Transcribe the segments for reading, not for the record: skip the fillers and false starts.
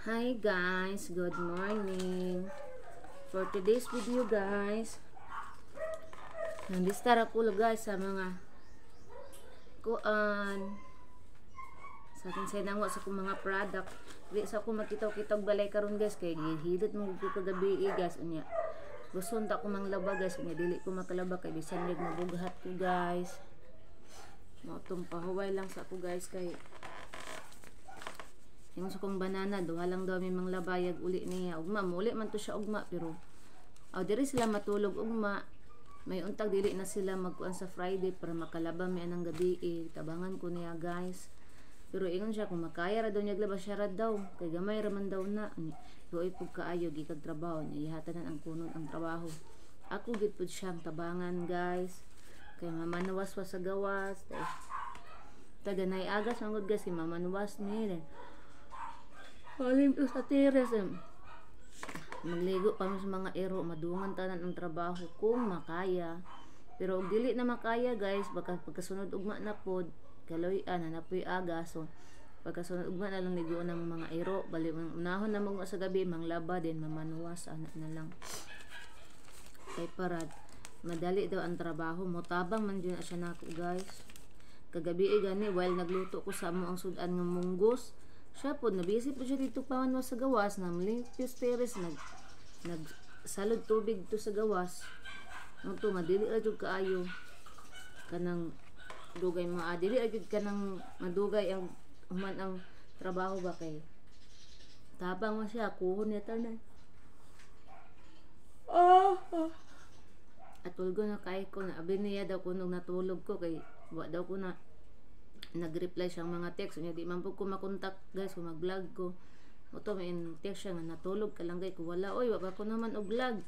Hi guys, good morning. For today's video guys, nandistar ako guys sa mga kuan sa akin sa nangwa sa akong mga product. Di sa ako makitaw-kitaw balay karon guys kay gihilot mo ko kagabi guys unya. Gusto unta ko manglaba guys unya dili ko makalaba kay bisan mig mabughat ko guys. Mao tong pahuway lang sa ako guys kay yung sa kong banana, duha lang daw may manglabayag uli niya. Ugma, muli man to siya ugma, pero aw diri sila matulog ugma. May untag dili na sila magkuan sa Friday para makalaba mi anang gabi eh. Tabangan ko niya guys. Pero ingon siya kung makaya ra daw niya glaba siya ra daw kay gamay ra man daw na. Luoy pug kaayo gikag trabaho niya ihatanan ang kunon ang trabaho. Ako gid pud siyang tabangan guys. Kay mamanuwas wa sa gawas. Taga nay agas man gud guys kay mamanuwas ni. Alim sa teres. Magligo pa mi sa mga ero, madungan tanan ang trabaho kung makaya. Pero og dili na makaya guys, baka pagkasunod ugma na pod, kaloy-an na napoy aga, so pagkasunod ugma na lang ligoon ng mga ero, bali unahon na mo sa gabi manglaba din mamanuwas ana na lang. Kay parad madali daw ang trabaho, motabang man jud na siya nako guys. Kagabi gani while nagluto ko sa amo ang sudan nga munggos. Siya po, nabisi po siya dito pa man sa gawas, namlimpios teres, nagsalod tubig to sa gawas. Ano to, nga dili ra jud kaayo kanang dugay mga dili ra jud kanang madugay ang human ang trabaho ba kay tabang man siya, kuhon niya tanan. At tulgo na kay ko na abi niya daw kunog natulog ko kay wa daw ko na nag-reply siyang mga text niya, di man po ko makontak guys kung mag-vlog ko. Oto may text siya nga natulog ka lang gay ko wala oy wa pa ko naman og vlog.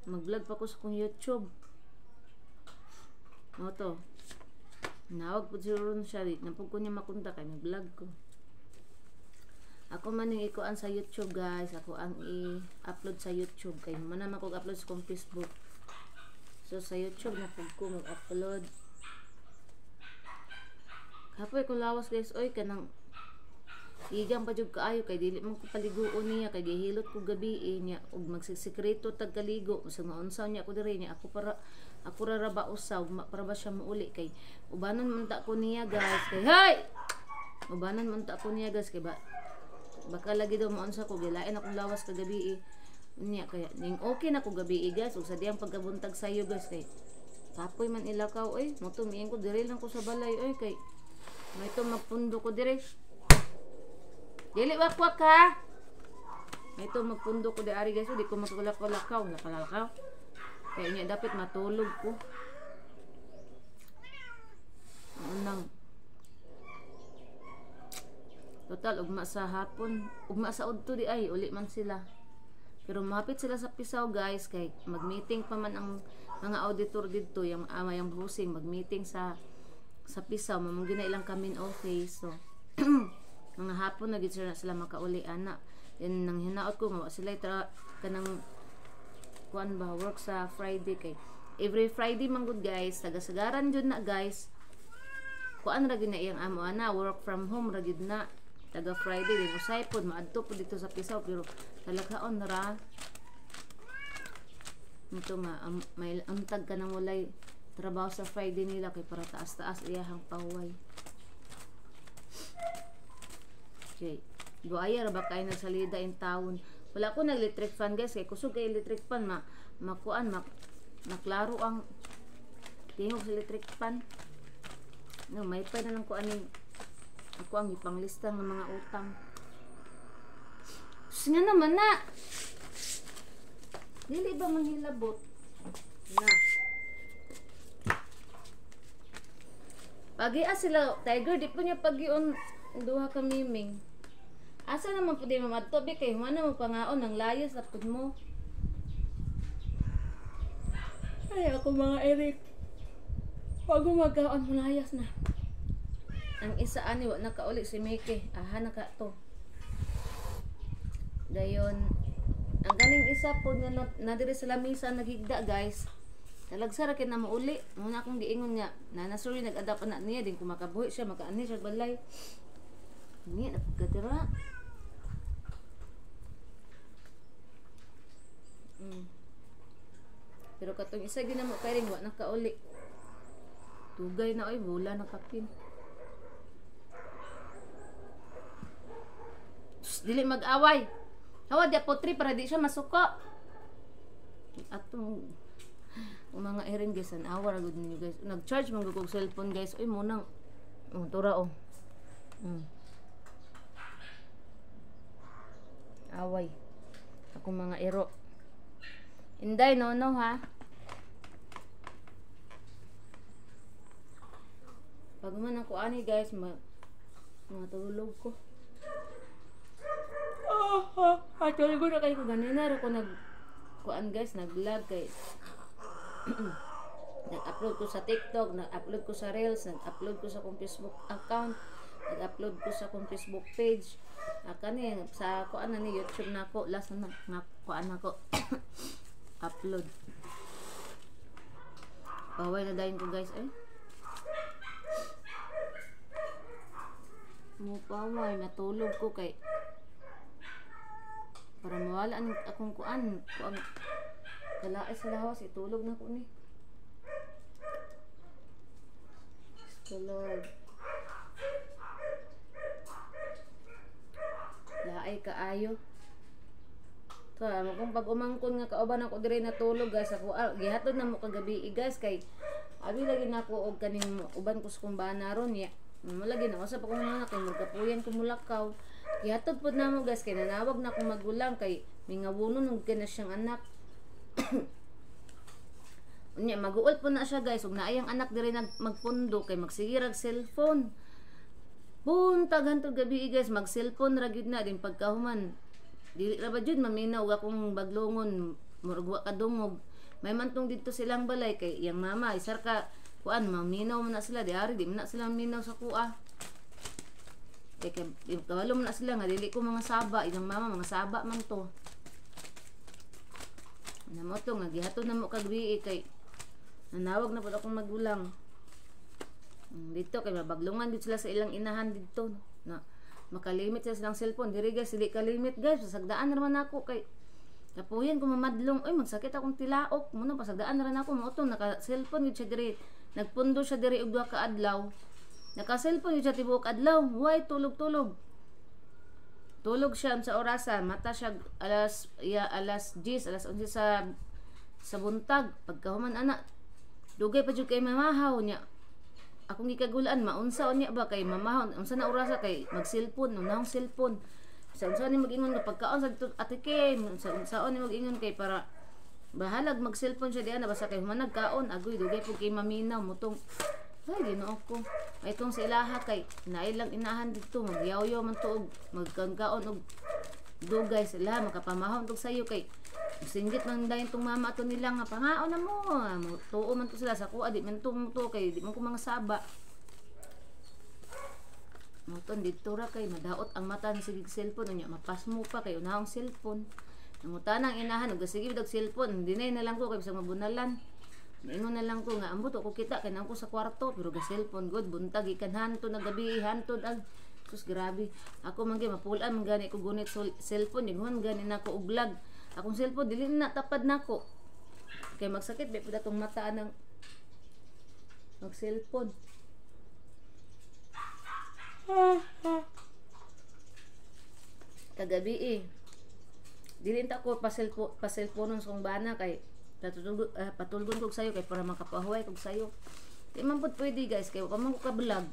Mag-vlog pa ko sa kong YouTube. Oto. Nawag pud siguro siya di na pud ko niya makontak kay mag-vlog ko. Ako man yung ikuan sa YouTube guys, ako ang i-upload sa YouTube kay man naman ko upload sa kong Facebook. So sa YouTube na pud ko mag-upload. Kapoy kong lawas guys, oy kanang igang pa jud kaayo kay dili man ko paliguon niya kay gihilot ko gabi niya ug magsisekreto tag kaligo sa maunsa niya ako diri niya ako para ako ra ra ba usaw para ba siya muuli kay ubanon man ta ko niya guys kay hey ubanon man ta ko niya guys kay ba baka lagi daw maunsa ko gilain akong lawas kagabi niya kaya ning okay na ko gabi guys ug sa diyang pagkabuntag sayo guys kay kapoy man ilakaw oy mo tumiin ko diri lang ko sa balay oy kay may ito magpundo ko dire. Dili wakwak ha. May ito magpundo ko di ari guys. Di ko magkulakaw-lakaw. Nakalakaw. Kaya niya dapat matulog ko. Unang. Total, ugma sa hapon. Ugma sa udto di ay. Uli man sila. Pero mapit sila sa pisaw guys. Kay mag-meeting pa man ang mga auditor dito. Yung ama yung busing. Mag-meeting sa pisaw, mamang gina ilang kamin office. So, mga hapon na gid sila makauli ana. Then nang hinaot ko nga sila tra kanang kuan ba work sa Friday kay every Friday man gud guys, tagasagaran jud na guys. Kuan ra gyud na iyang amo ana, work from home ra gyud na. Taga Friday din usay pod maadto pod dito sa pisaw pero talakaon ra. Ito nga may untag ka nang walay trabaho sa Friday nila kay para taas-taas iyahang pahuway. Okay. Buaya ra ba kay nagsalida in town. Wala ko nag electric fan guys kay kusog kay electric fan ma makuan maklaro ang tingog sa electric fan. No, may pa na lang ko aning ako ang ipanglista ng mga utang. Sus nga naman na. Dili ba manghilabot? Na. Pagi sila, Tiger, di po niya pagion duha ka miming. Asa naman po di mamadto, bi kay human na mo pangaon ng layas na pud mo. Ay, ako mga Eric. Pag gumagaon, layas na. Ang isa ani wa nakauli si Mike. Aha na ka to. Dayon, ang ganing isa po nga na diri sa lamisa naghigda guys. Talagsa ra kay na mauli. Muna akong giingon nga nanasuri nag-adapt na niya din kung makabuhi siya makaani siya balay. Niya na pagkatira. Pero katong isa ginamo kay ring wa na kauli. Dugay na oy, bula na kapin. Shh, dili mag-away. Hawa di potri para di siya masuko. Atong mga erin guys, an hour agad ninyo guys. Nag-charge man gud kog cellphone guys. Uy mo nang oh, tura oh. Away. Akong mga ero. Inday no no ha. Pag man ako ani guys, matulog ko. Tulog na kayo ko ganina ra ko nag kuan guys, nag-vlog kay nag-upload ko sa TikTok, nag-upload ko sa Reels, nag-upload ko sa akong Facebook account, nag-upload ko sa akong Facebook page. Kani sa kuan na ni YouTube na ako, last na nga kuan nako upload. Bawal na dayon ko guys eh. Mo paway natulog ko kay para mawala ang akong kuan, kuan kalaay sa lawas, itulog na ko ni. Diyos Lord. Laay kaayo. Ka kung pag umangkon nga kauban ako diri natulog guys, ako gihatod na mo kagabi guys kay abi lagi nako og kaning uban ko sa kong bana ron ya. Mo lagi na usap akong mga kay murkapuyan ko mulakaw. Gihatod pod namo guys kay nanawag na akong magulang kay mingawunon og kay na siyang anak. Unya maguol po na siya guys ug naayang anak diri nag magpundo kay magsigirag cellphone. Buntag hantod gabi guys mag cellphone ra gyud na din pagkahuman. Dili ra ba jud maminaw og akong baglongon murag wa kadungog. May mantong didto silang balay kay iyang mama isar ka kuan maminaw man na sila di ari di man na sila minaw sa kuha. Kay kabalo man na sila nga dili ko mga saba, iyang mama mga saba man to. Namo to nga gihatod na mo kagabi kay nanawag na pud akong magulang. Dito kay mabaglungan dito sila sa ilang inahan didto na makalimit sila silang cellphone diri guys, dili kalimit guys, pasagdaan ra man ako kay kapuyan ko mamadlong, oy magsakit akong tilaok mo na pasagdaan ra nako mo to naka cellphone gid siya diri, nagpundo siya diri og duha ka adlaw, naka cellphone gid siya tibuok adlaw, way tulog-tulog. Tulog siya sa orasa, mata siya alas ya alas 10, alas 11 sa buntag. Pagkahuman ana, dugay pa jud kay mamahaw niya. Akong gikagulaan maunsa unya ba kay mamahaw, unsa na orasa kay mag-cellphone, unahong cellphone. Sa unsa ni mag-ingon nga pagkaon sa dito Ate Kim, sa unsaon ni mag-ingon kay para bahalag mag-cellphone siya diana basta kay human nagkaon, agoy dugay pud kay maminaw mutong ay Ginoo ko. Ay itong sa ilaha kay nailang inahan didto magyawyaw man to og magkaon og dugay sa ilaha makapamahon tog sayo kay singgit man dayon tong mama ato nila nga pangaon na mo. Tuo man to sila sa kuha di man to mo kay di man ko mga saba. Moton didto ra kay madaot ang mata ni sige cellphone unya mapasmo pa kay unahong cellphone. Nangutanang inahan og sige og cellphone dinay na lang ko kay bisag mabunalan. Ingon na lang ko nga ambot ako kita kay nang ko sa kwarto pero ga cellphone god buntag ikan hanto na gabi hantod ang sus grabe. Ako man gyud mapulan man gani ko gunit cellphone ingon gani nako og vlog. Akong cellphone dili na tapad nako. Kay magsakit ba pud atong mata anang mag cellphone. Kagabi eh. Dili ta ko pa cellphone sa kong bana kay patulgon kog sayo kay para makapahuway kog sayo. Di man pud pwede guys kay wa man ko ka-vlog.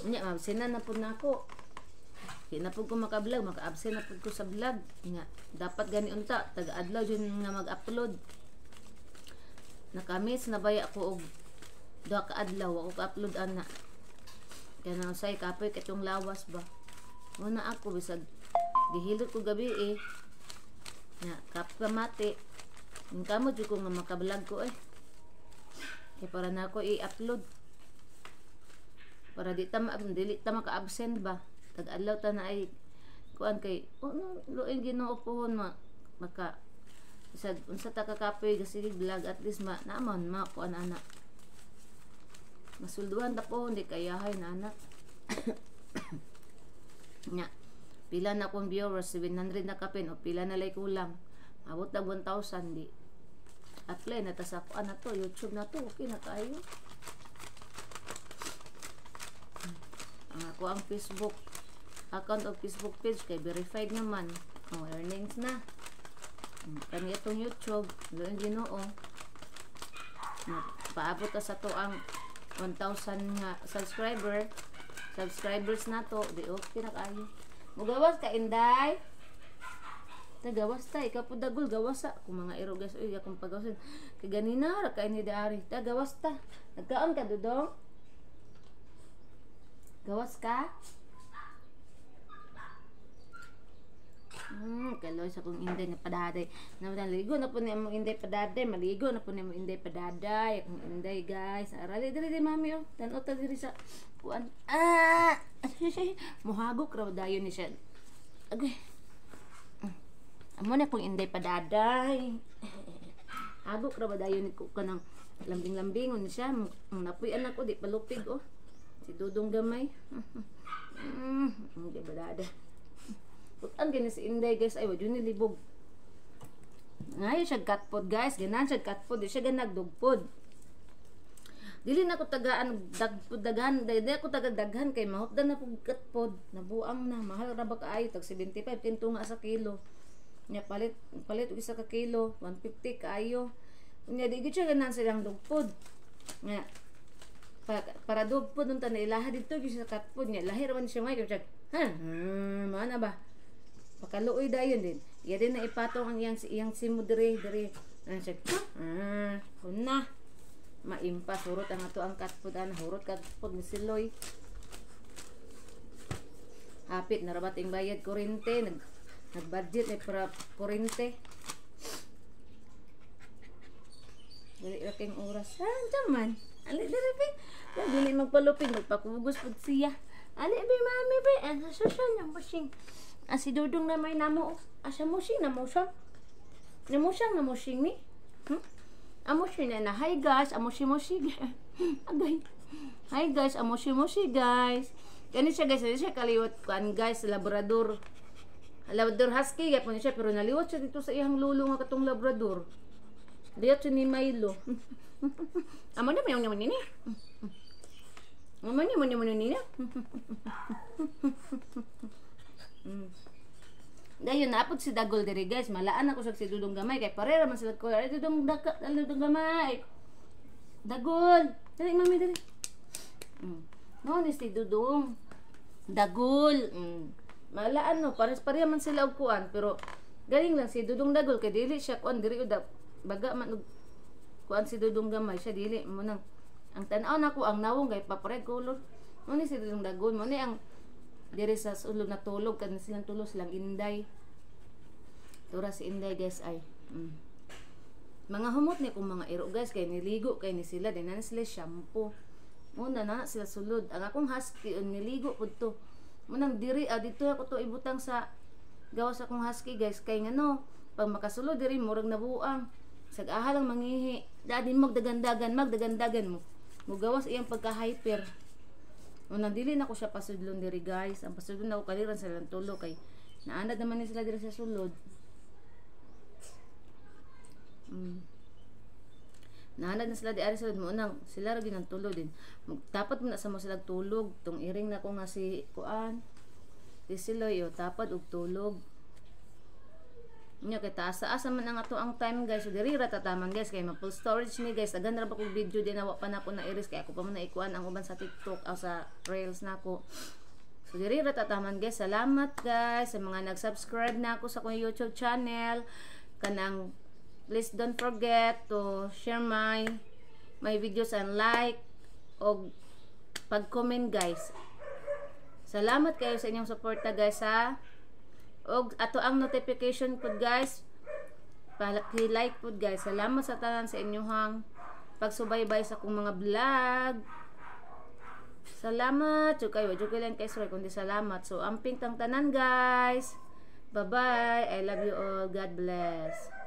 Unya ma-absent na pud nako. Di na pud ko maka-vlog, maka-absent na pud ko sa vlog. Nga dapat gani unta taga-adlaw jud nga mag-upload. Nakamiss na baya ko og duha ka adlaw wa ko ka-upload ana. Kay na usay kapoy katong lawas ba. Una ako bisag gihilot ko gabi eh. Nga kap kamate. Yung kamo jud ko nga maka-vlog ko eh. Kay para na ako i-upload. Para di ta dili ta maka-absent ba. Tag-adlaw ta na ay kuan kay oh no, luin Ginoo pohon ma maka bisag unsa ta kakapoy sige vlog at least ma naaman ma kuan ana. Masulduhan ta pohon di kayahay na anak. Nya pila na akong viewers 700 na kapin o pila na lay kulang. Abot na 1,000 di. Apply na ta sa kuan na to, YouTube na to, okay na kaayo. Ang ako ang Facebook account o Facebook page kay verified naman. Oh, earnings na. Kani itong YouTube, doon Ginoo. Paabot ta sa to ang 1,000 nga subscribers na to, di okay na kaayo. Mugawas ka, Inday. Ta gawas ta, ikaw po dagol gawas sa kung mga iro guys, uy akong pagawasin. Kay ganina ra kay ni dari. Ta gawas ta. Nagkaon ka, Dudong? Gawas ka? Kaloy sa kong Inday nga padaday. Naman ligo na po ni among Inday padaday, maligo na po ni among Inday padaday. Akong Inday guys. Arali diri di mami oh. Tan-o ta diri sa kuan. Ah! Muhagok raw dayon ni siya. Agay. Amo na kong Inday padaday. Hagok ra ba dayon ni ko kanang lambing-lambingon siya. Napuy anak ko di palupig oh. Si Dudong gamay. Hindi ba dada. Putan gani si Inday guys, ay wa jud ni libog. Ngayon siya catpod guys, ganan siya catpod, di siya ganag dugpod. Dili na ko tagaan dagpod daghan, di ako tagagdaghan kay mahupdan na pug catpod, nabuang na, mahal ra ba kaayo tag 75 kinto nga sa kilo. Nya palit palit og isa ka kilo, 150 kaayo. Unya di gid siya ganan silang dugpod. Nga para dugpod unta na ilaha didto gyud sa catpod nya lahi ra man siya may siya. Ha, maana ba? Pakaluoy dayon din. Iya din na ipatong ang iyang simo dire dire. Ano siya? Kuna. Maimpas hurot ang ato ang catpod ana, hurot catpod ni siloy. Hapit na rabat ing bayad kurente, nag-budget ni para kurente. Dili ra king oras. Ah, man. Ali dire be. Dili magpalupig, magpakugos pud siya. Ali be mami be, ang siya nang busing. Ah, si Dudong na may namo. Asa mo sing namo siya? Namo siyang namo sing ni? Amo siya na na. Hi guys, amo si mo si. Agay. Hi guys, amo si mo si guys. Kani siya guys, siya kaliwat kuan guys, Labrador. Labrador husky gyapon siya pero naliwat siya dito sa iyang lolo nga katong Labrador. Liwat siya ni Milo. Amo na mayon naman nini. Amo ni mo ni nini. Dayon naapod si Dagol diri guys, malaan ako sa si Dudong gamay kay parera man sila ko. Ay Dudong Dudong gamay. Dagol, dali mami dali. No ni si Dudong. Dagol. Malaan no, pares pareha man sila og kuan pero galing lang si Dudong Dagol kay dili siya kuan diri og baga man og kuan si Dudong gamay siya dili mo nang ang tan-aw nako ang nawong kay papareg color. Mo ni si Dudong Dagol mo ni ang diri sa sulod na tulog kan silang tulog silang Inday. Tura si Inday guys ay. Mga humot ni kung mga iro guys kay niligo kay ni sila din na sila shampoo. Muna na sila sulod. Ang akong husky niligo pud to. Munang diri dito ako to ibutang sa gawas akong husky guys kay ngano pag makasulod diri murag nabuang. Sag-aha lang mangihi. Dadin magdagandagan magdagandagan mo. Mugawas iyang pagka-hyper. Unang dili na ko siya pasudlon diri guys. Ang pasudlon na ko kaliran sa ilang tulo kay naanad naman ni sila diri sa sulod. Naanad na sila di ari sa sulod mo unang sila ra gyud ang tulo din. Tapad mo na sa mo sila tulog tong iring na ko nga si kuan. Si Siloy oh, tapad og tulog. Nya kay taas-taas man ang ato ang time guys. So diri ra tataman guys kay ma-full storage ni guys. Tagan ra ba kog video din wa pa nako na iris kay ako pa man na ikuan ang uban sa TikTok o sa Reels nako. So diri ra tataman guys. Salamat guys sa mga nag-subscribe na ako sa akong YouTube channel. Kanang please don't forget to share my videos and like og pag-comment guys. Salamat kayo sa inyong suporta guys ha. Og ato ang notification pod guys. Paki-like pod guys. Salamat sa tanan sa inyong pagsubaybay sa akong mga vlog. Salamat. Jud kayo, jud lang kay sorry kundi salamat. So amping tang tanan guys. Bye-bye. I love you all. God bless.